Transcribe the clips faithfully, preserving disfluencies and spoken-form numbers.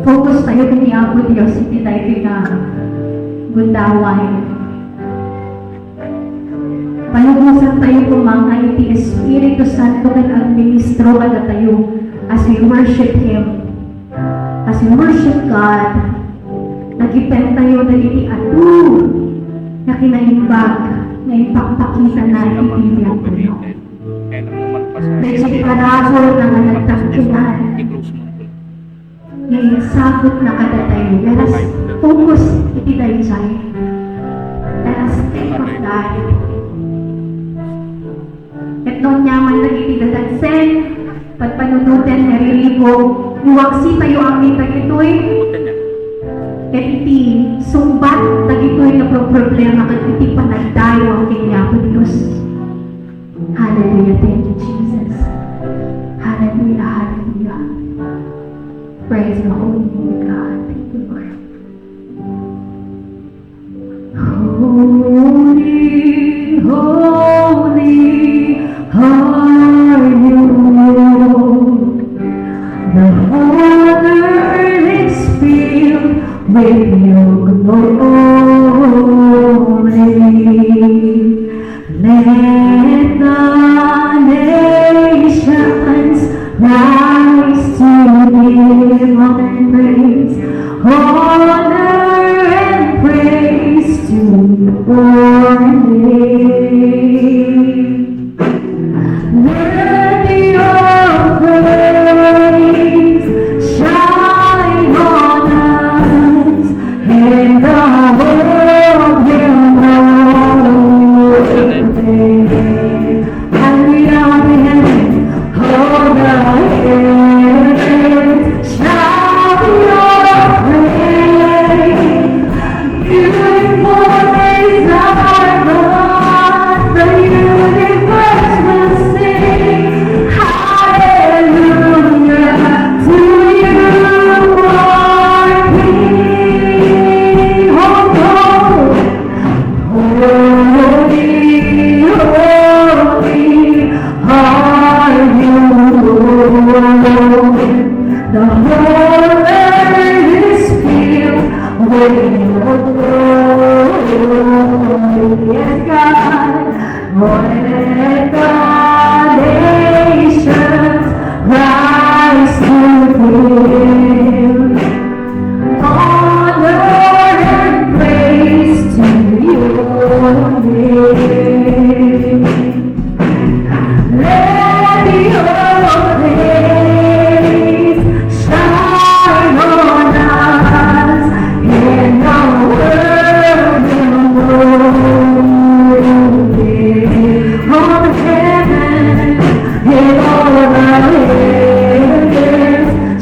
Focus tayo ken ni Apo Dios iti daytoy nga gundaway. Palubosan tayo koma nga iti Espiritu Santo ken agministro kadatayo as we worship Him. As we worship God, nagipen tayo dagiti adu nga kinaimbag nga impakpakitana iti biag tayo. Dagiti parabol nga nagtangkinan nga insagut na kadatayo. Let us focus iti daytoy. Let us think of God. Ket no ania man dagiti dadagsen, padpanunoten nga riribuk, iwaksi tayo amin dagitoy. Ket iti sungbat dagitoy nga pro-, problema ket iti panagdayaw ken ni Apo Dios. Hallelujah. Thank you, Jesus. Hallelujah. Hallelujah. Praise your holy name, God. Thank you, Lord. Holy, holy are you, Lord. The whole earth is filled with your glory. Let the nations rise to give honor and praise to your name. Let your praise shine on us, and the world will know your name. Hallelujah, hallelujah. All the earth shall your praise. Beautiful is our God, the universe will sing. Hallelujah to you, our King. Oh, Lord. Holy, holy are you, Lord. The whole earth is filled with your glory. Yes, God. Let the nations rise to give honor and praise to your name. Let your praise shine on us, and the world will know your name. All the heavens and all the earth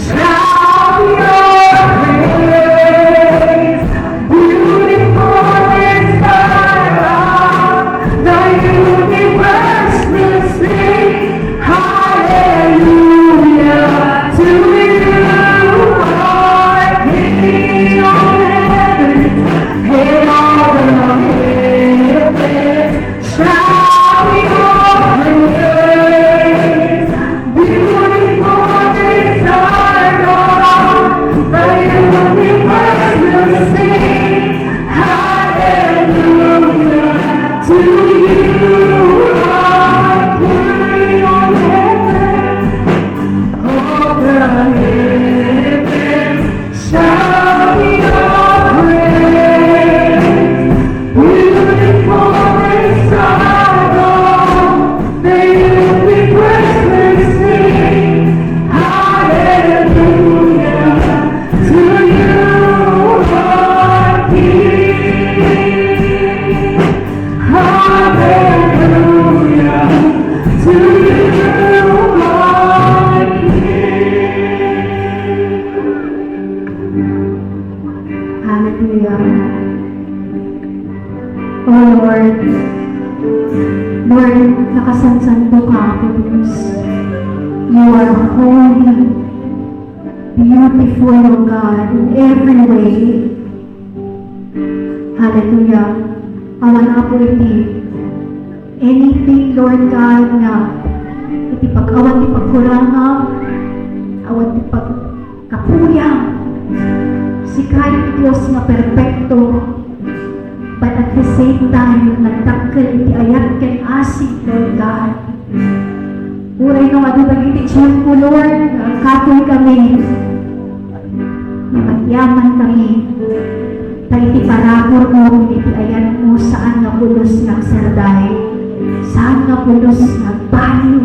shall your praise. Beautiful is thy God, the universe will sing. Hallelujah to you, our King. All heaven and all the earth shall your praise. Beautiful is our God, the universe will sing. Hallelujah to you, our King. All heaven, all the heavens shall your praise. Beautiful is our God, the universe will sing. Hallelujah to you, our King. Hallelujah to you, our King. Hallelujah. Oh Lord, Lord, nakasansanto ka, Apo Dios. You are holy, beautiful, O God, in every way. Hallelujah. Awan, Apo, iti anything, Lord God, nga iti pag-, awan ti pagkurangan, awan ti pag-, kapuya. Dios nga perpekto, but at the same time, nagdakkel iti ayat ken asing, Lord God. Uray no adu dagiti tiempo, Lord, nga agkapuy kami, nga agyaman kami, ta iti parabur mo iti ayat mo, saan nga pulos nga agserday, saan nga pulos nga agbaliw.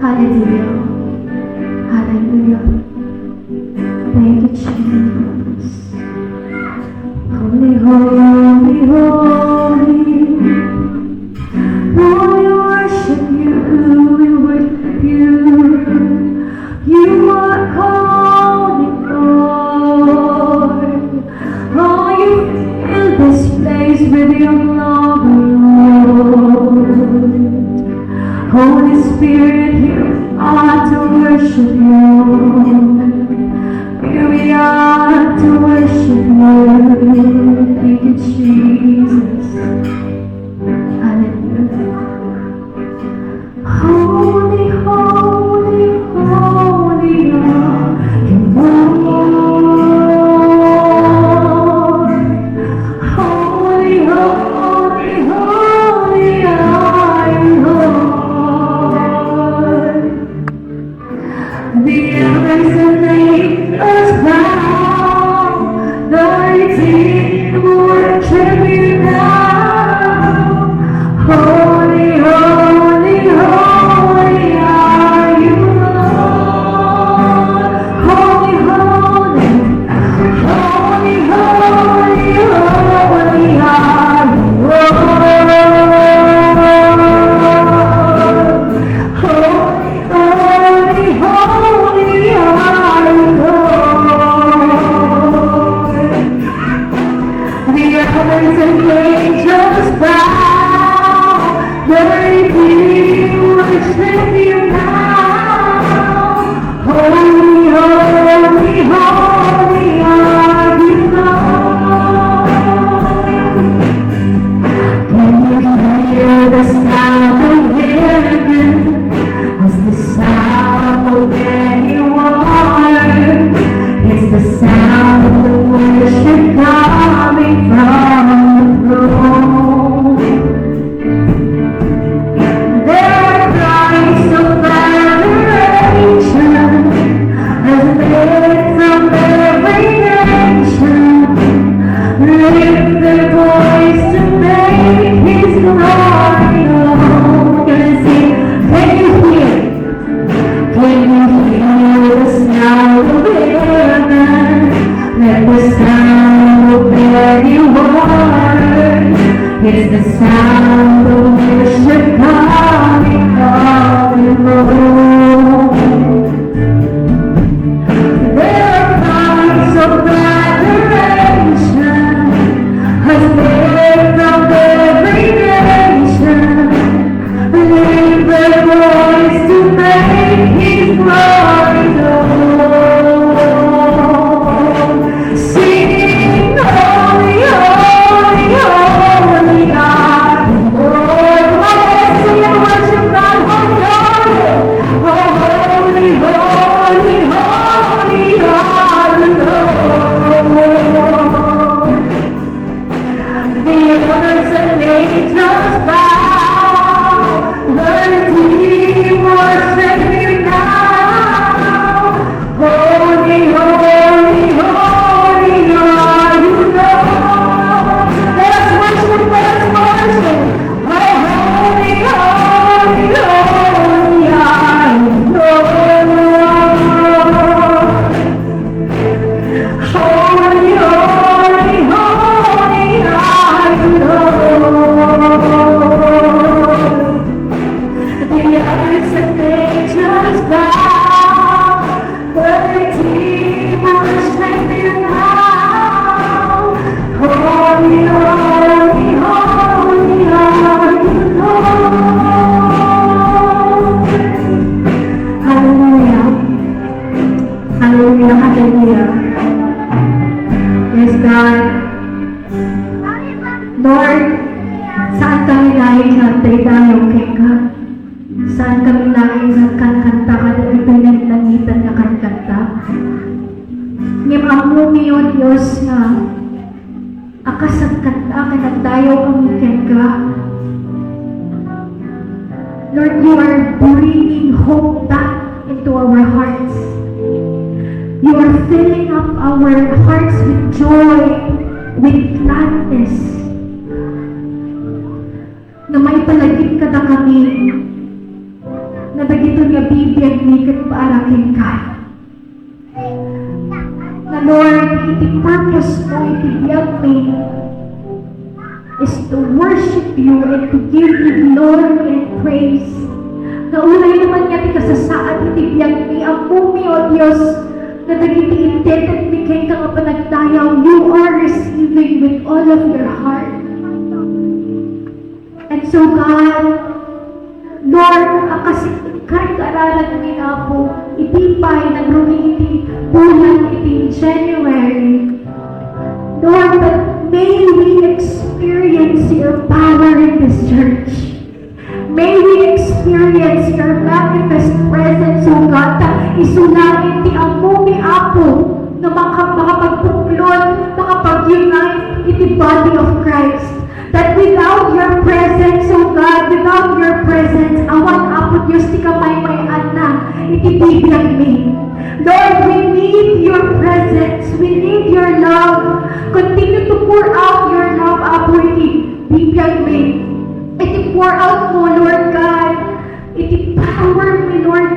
Hallelujah. Hallelujah. Thank you, Jesus. Holy, holy, holy. We worship you, we worship you. You are holy, Lord. Oh, you fill this place with your glory, Lord. Holy Spirit, here we are to worship you. Here we are to worship you. Thank you, Jesus. Hallelujah. Holy, holy, holy are you, Lord. Holy, holy, holy are you, Lord. The heavens and the earth bow, the redeemed worship you now. Holy, holy, holy are you, Lord. Holy, holy, holy, holy, holy are you, Lord. Holy, holy, holy are you, Lord. The heavens and the angels bow, the redeemed worship you now. Holy, holy, holy are you, Lord. Can you hear the sound of heaven? It's the sound of many waters. It's the sound of worship coming from the throne. There are cries of adoration as men from every nation lift their voice to make his glory known. Can I sing? Can you hear? Can you hear the sound of heaven? Like the sound of many waters, it's the sound of worship coming from the throne. There are cries of adoration as men from every nation lift their voice to make his glory known. Sing, holy, holy, holy are you, Lord. Come on, let's sing and worship God. Holy, holy, holy, holy, holy are you, Lord. The elders and angels bow, the redeemed worship you now. Holy, holy, holy are you, Lord. Let us worship, let us worship. Oh, holy, holy, holy are you, Lord. Holy, holy, holy are you, Lord. The elders and angels bow, the redeemed worship you now. Holy, holy, holy are you, Lord. Hallelujah. Hallelujah, hallelujah. Yes, God. Lord, saan kami laeng nga agdaydayaw kenka? Saan kami laeng nga agkankanta kada ditoy nalangitdan nga kankanta? Ngem ammomi, O Dios, nga akasagkatta ken agdayaw kami kenka. Lord, you are bringing hope back into our hearts. You are filling up our hearts with joy, with gladness. Nga maipalagip kadakami nga dagitoy nga bibiagmi ket para kenka. Nga, Lord, iti purpose mo iti biagmi is to worship you and to give you glory and praise. Nga uray naman nga ti kasasaad iti biagmi, ammomi, O Dios, nga dagiti intended mi kenka nga panagdayaw, you are receiving with all of your heart. And so, God, Lord, a kas inkay kararagmi, Apo, idi pay nagrugi iti bulan iti January, Lord, that may we experience your power in this church. May we experience your manifest presence, O God, ta isu laeng ti ammomi, Apo, nga maka-, makapagbuklod, makapag-unite iti body of Christ. That without your presence, O God, without your presence, awan, Apo Dios, ti kamaymay-anna iti bibiagmi. Lord, we need your presence. We need your love. Continue to pour out your love, Apo, iti bibiagmi. Iti pour out mo, Lord God, iti power mi, Lord.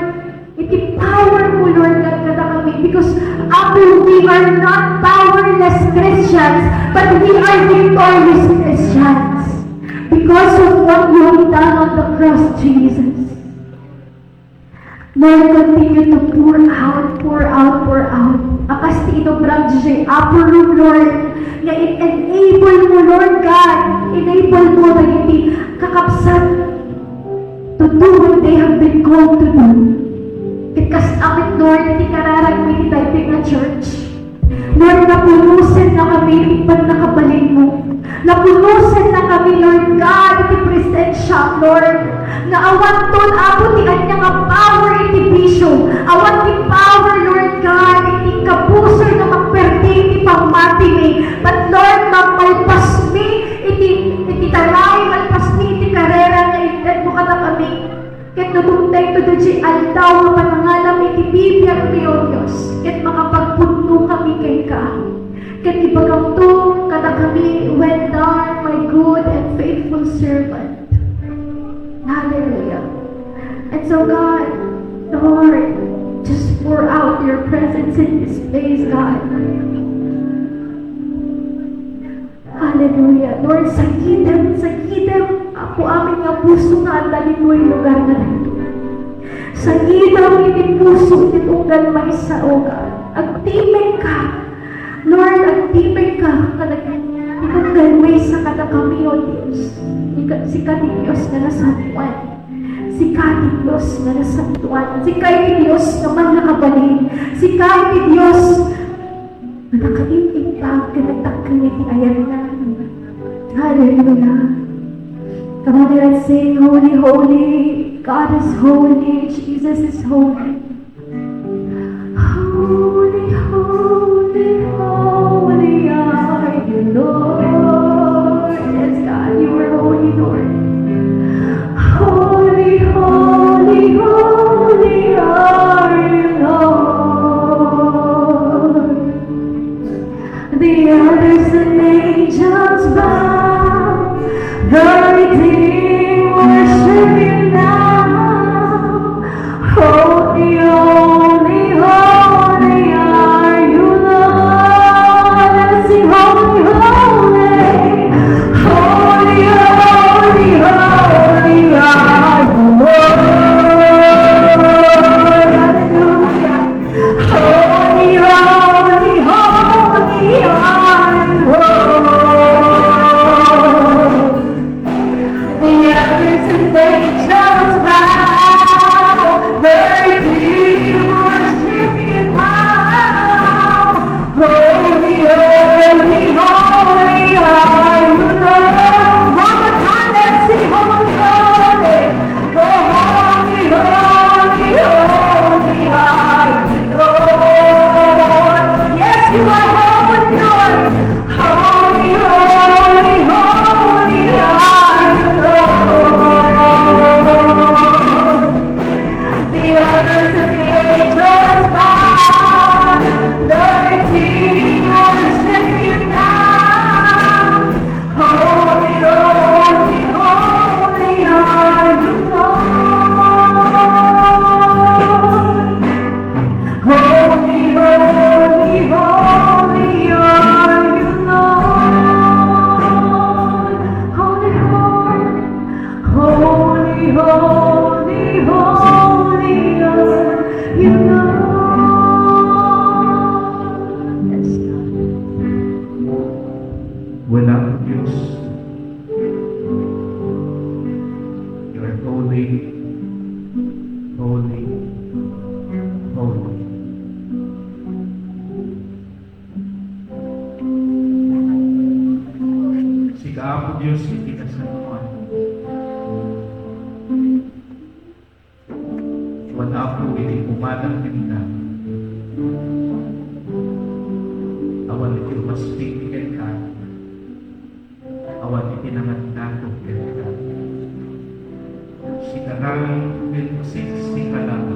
Iti power mo, Lord God, kadakami, because, Apo, we are not powerless Christians, but we are victorious Christians because of what you have done on the cross, Jesus. Lord, continue to pour out, pour out, pour out. A kas ti inobram daydiay upper room, Lord, nga in-enable mo, Lord God, enable mo dagiti kakabsat to do what they have been called to do. Ket kasta met, Lord, iti kararagmi iti daytoy nga church. Lord, napunosenna kami iti pannakabalinmo. Napunosenna kami, Lord God, iti presensya, Lord. Nga awanton, Apo, ti ania nga power iti bisio. Awan ti power, Lord God, iti kapusoy nga magperdi iti pammatimi. But, Lord, mamalpasmi iti, iti taray, malpasmi iti karera nga intedmo kadakami. Ket no dumtengto daydiay aldaw nga panangalam iti bibiagmi, O Dios, ket makapagpudno kami kenka. Ket ibagamto kadakami, "Well done, my good and faithful servant." Hallelujah. And so, God, Lord, just pour out your presence in this place, God. Hallelujah. Lord, sagidem, sagidem, Apo amin nga puso nga adda ditoy lugar nga daytoy. Sagidem iti puso iti tunggal maysa, O God. Agtipekka. Lord, agtipekka nga nag-, iti tunggal maysa kadakami, O Dios. Ika-, sika ti Dios nga nasantoan. Sika ti Dios nga nasantoan. Sika ti Dios nga mannakabalin. Sika ti Dios nga nakaim-imbag ken nagtakkel iti ayatna. Hallelujah. Come on, let's sing, "Holy, holy, God is holy, Jesus is holy." Holy, holy, holy are you, Lord. Yes, God, you are holy, Lord. Holy, holy, holy are you, Lord. The elders and angels bow, the redeemed worship you now. Holy, holy, holy are you, Lord. Let's sing, "Holy, holy, holy, holy, holy are you, Lord." Hallelujah. Holy, holy, holy are you, Lord. The elders and angels bow, the redeemed worship you now. Holy, holy, holy are you, Lord. One more time, let's sing, "Holy, holy." Oh, holy, holy, holy are you, Lord. Madam kenka. Awan iti umasping kenka. Awan iti nangatngato kenka. Sika lang ket sika lang.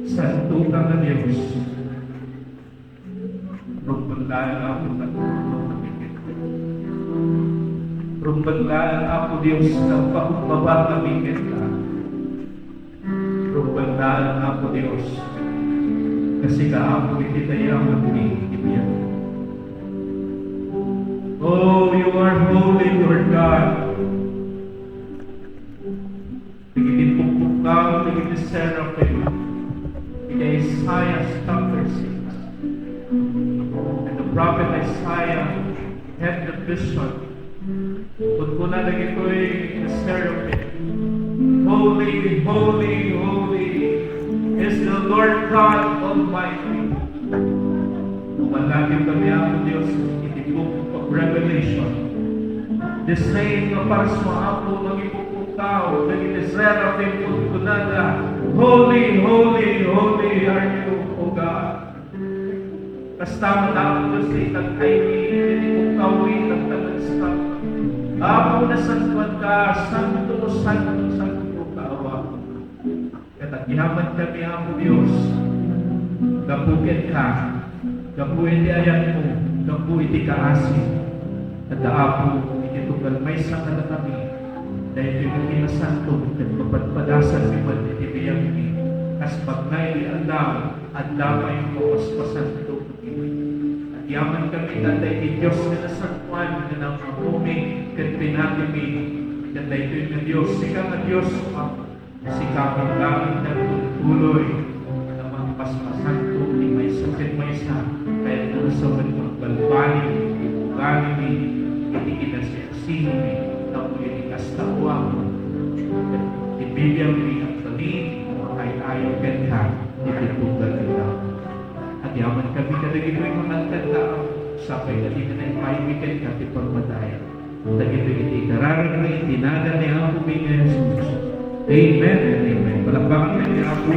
Santo ka nga Dios. Rumbeng laeng, Apo, ta agturturong kami kenka. Rumbeng laeng, Apo Dios, ta agpakumbaba kami kenka. Rumbeng laeng, Apo Dios, ta sika, Apo, iti dayawenmi iti biag. Oh, you are holy, Lord God. Dagiti pukpukkaw dagiti seraphim, iti Isaiah chapter six. And the prophet Isaiah had the vision. Kunkuna dagitoy nga seraphim, "Holy, holy, holy is the Lord God Almighty." Umanakit kami, Apo Dios, iti Book of Revelation. The same nga parsua, Apo, nga ipupuktaw dagiti seraphim, kunkunada, "Holy, holy, holy are you, O God." Kasta met, Apo Dios, ti itag-aymi, iti pukkawmi, itagtagasta. Apo, nasantoan ka, santo, santo, santo ka, Awa. Ket agyaman kami, Apo Dios, gapu kenka, gapu iti ayatmo, gapu iti kaasim. Adda, Apo, iti tunggal maysa kadakami, daytoy nga kinasanto, ket mapadpadasanmi met iti biagmi, kas magna iti aldaw, adda pay mapaspasanto. Agyaman kami ta adda iti Dios nga nasantoan nga nangammomi ken pinatimi, ket daytoy nga Dios, sika nga Dios, Apo. Sika met laeng nga agtultuloy nga mangpaspasanto iti maysa ken maysa, kayatmo sa met magbalbaliw iti ugalimi, iti kinasiasinmi, tapno iti kasta, O Apo, ket ti bibiagmi agbalin nga makaay-ayaw kenka iti tunggal nga. Agyaman kami kadagitoy nga mangkanta, sapay kadi nga naipaymi kenka ti pagmadayag. Dagitoy iti ikararagmi iti nagan ni Apomi nga Jesus. Amen and amen. Palakpakan tayo ni Apo.